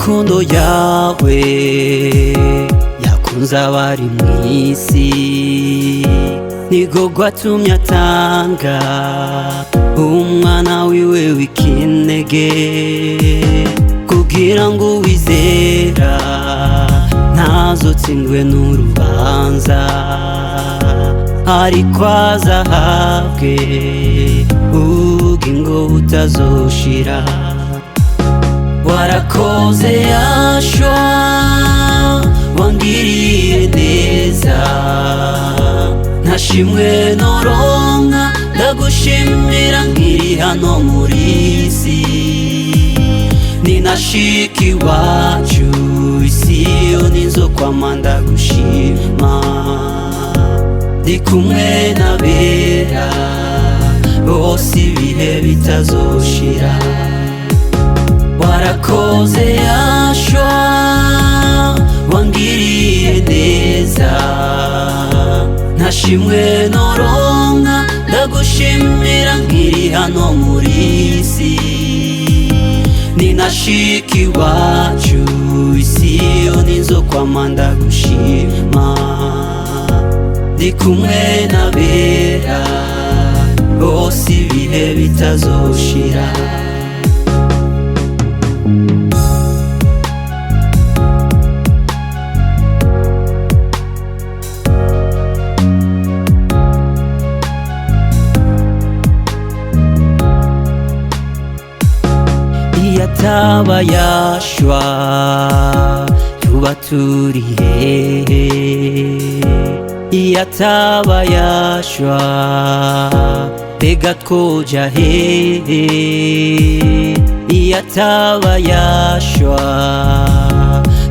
Kubw'urukundo yawe yakunze abari mw'isi, nirwo rwatumye atanga umwana wiwe w'ikinege, kugira ngo uwizera ntazotsindwe n'urubanza, ariko azahabwe ubugingo butazoshira. Warakoze Yashua, wangiriye neza, ntashimwe noronka, ndagushimira nkiri hano muri isi. Ninashika iwacu isiyoni, nzokwama ndagushima, ndi kumwe n'abera bose ibihe bitazoshira. Warakoze Yashua, wangiriye neza, ntashimwe noronka, ndagushimira nkiri hano muri isi. Ninashika iwacu isiyoni, nzokwama ndagushima, ndi kumwe n'abera bose ibihe bitazoshira. Iyo ataba Yashua, tuba turi hehe? Iyo ataba Yashua, mbega twoja hehe? Iyo ataba Yashua,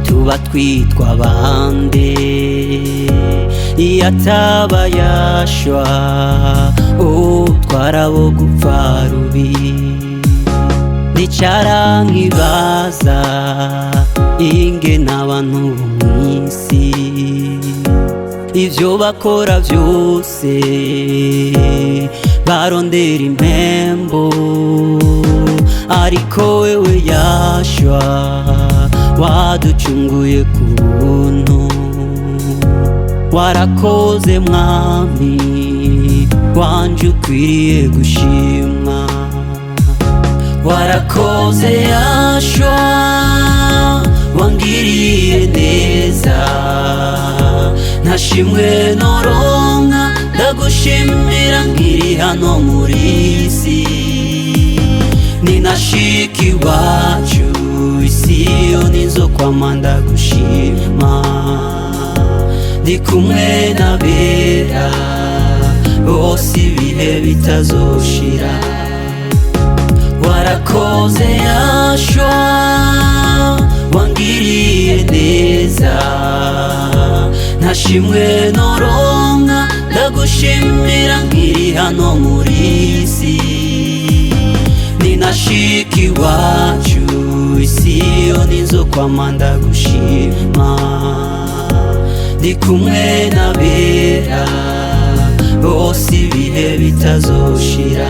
tuba twitwa bande? Iyo ataba Yashua, oh, twarabo gupfa rubi. Nicara nkibaza ingene abantu bo mw'isi ivyo bakora vyose barondera impembo, ariko wewe Yashua waducunguye ku buntu. Warakoze Mwami wanje, ukwiriye gushimwa. Warakoze Yashua, wangiriye neza, ntashimwe noronka, ndagushimira nkiri hano muri isi. Ninashika iwacu isiyoni, nzokwama ndagushima, ndi kumwe n'abera bose ibihe bitazoshira. Warakoze Yashua, wangiriye neza, ntashimwe noronka, ndagushimira nkiri hano muri isi. Ninashika iwacu isiyoni, nzokwama ndagushima, ndi kumwe n'abera bose ibihe bitazoshira.